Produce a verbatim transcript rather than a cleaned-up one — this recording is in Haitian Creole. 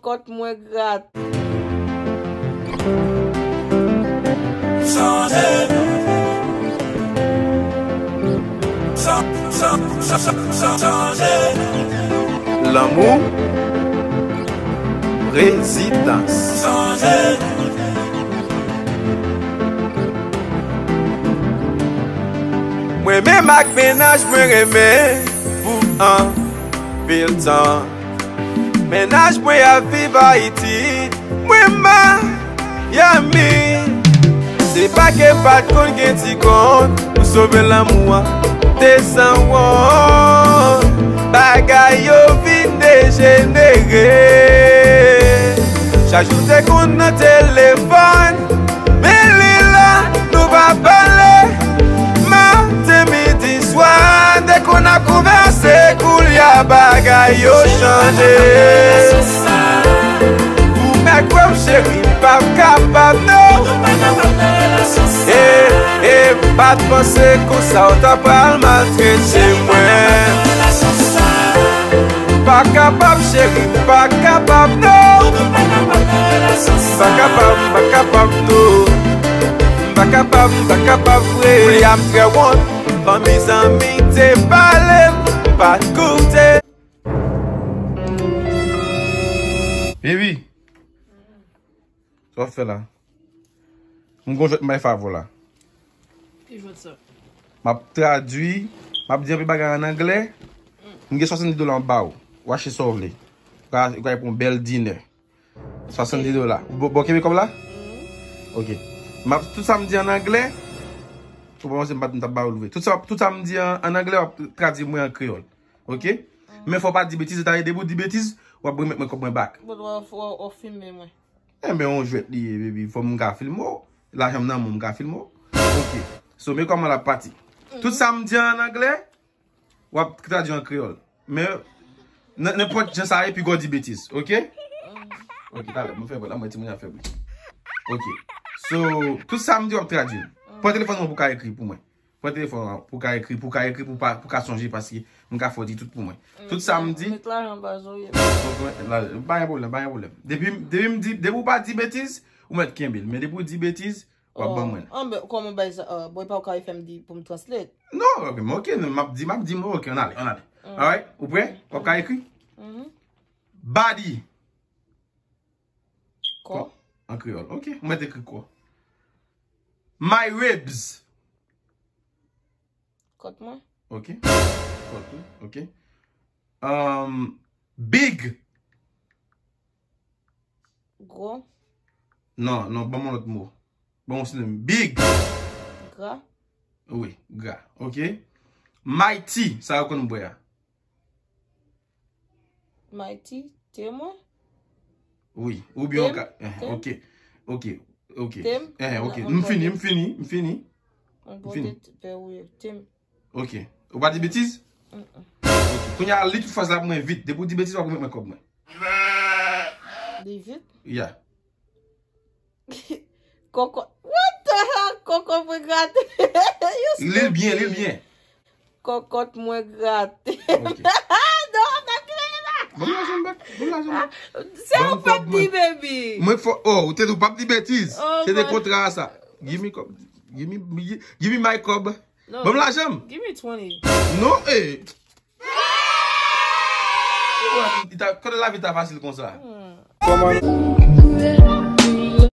Kòt mwen grate. Lanmou, prezidans. Mwen menm ak mennaj mwen renmen pou anpil tan. Mennaj mwen ap viv Ayiti, mwen Miami. Se pa ke pa t konn gen ti kont pou sove lanmou an te sanwont. Bagay yo vin dejenere. Chak jou te konn nan telefòn, men li la, nou pa pale. Maten, midi, swa, te konn ap konvèse, koulye a bagay yo chanje. Ou mèt kwè m cheri, m p ap kapab non. E, e, m pa t panse konsa w ta pral maltrete mwen. M pa kapab cheri, m pa kapab non. M pa kapab, m pa kapab non. M pa kapab, m pa kapab vre. Koulye a m trè wont, fanmi zanmi te pale m, m pa t koute. Baby, sa w ap fè la? M gon jwèt m bay favò la. Ki jwèt sa? M ap tradui, m ap di anpil bagay an anglè. M gen swasanndis dola m ap ba w. Ou achte sa w vle. Ou ka, ou ka pran yon bèl dinè. Swasanndis dola. Bon, bon, kenbe kòb la? Ok. M ap, tout sa m di an anglè, ou pa panse m pa t, m t ap ba w l vre. Tout sa, tout sa m di an, an anglè, w ap tradui mwen an kreyòl. Ok? Men fò w pa di betiz, ta depi w di betiz, w ap remèt mwen kòb mwen back. Bon, w ap, w ap, w ap filme mwen. Enben, yon jwèt li ye, baby. Fò m ka filme w. Lajan m nan men w, m ka filme w. Ok. So, men kòman l ap pati. Tout sa m di an anglè, w ap tradui an kreyòl. Men, n-, nenpòt jan sa ye, piga w di betiz, ok? Ok, talè, mwen fè bri la, mwen timoun ap fè bri. Ok. So, tout sa m di, w ap tradui. Pran telefòn mwen pou w ka ekri pou mwen. Pran telefòn an pou w ka ekri, pou w ka ekri, pou w pa, pou w ka sonje, paske m ka fè w di tout pou mwen. Tout sa m di. Met lajan baz ou ye. Ok, la, pa gen pwoblèm, pa gen pwoblèm. Depi, depi m di, depi w pa di betiz, ou mèt kenbe l. Men depi w di betiz, w ap ban mwen. An, ben, kòman bay sa? Ah, bon, e pa w ka fè m di pou m translate? Non, ok, men ok, m ap di, m ap di, mwen, ok, ann ale, ann ale. Alright, ou prè? W ap ka ekri? Body. Kò. An kreyòl. Ok, ou mèt ekri kò. My ribs. Kòt mwen. Ok. Kòt ou, ok. Um, big. Gwo. Non, non, ban m yon lòt mo. Ban m yon sinonim. Big. Gra. Wi, gra. Ok. Mighty, sa yo konn bwè a. Mighty, te mwen. Wi, oubyen ou ka. Ok, ok, ok. Te m. Ok, m fini, m fini, m fini. M fini. Te m. Ok. Ou pa di betiz? Ok. Kounye a, li tout fraz la pou mwen vit. Depi w di betiz, w ap remèt mwen kòb mwen. Li vit? Yeah. Kòkòt. What the hell? Kòkòt mwen grate. Li l byen, li l byen. Kòkòt mwen grate. Ok. Non, pa kite la. Ban m lajan m bèk. Ban m lajan m bèk. Se ou pèp di, baby. Mwen fò, oh, ou te di w p ap di betiz. Se te kontra a sa. Give me kòb. Give me, give me my kòb. Ban m lajan m. Give me twenty. Non, eh. Kote lavi ta fasil konsa? Kòman?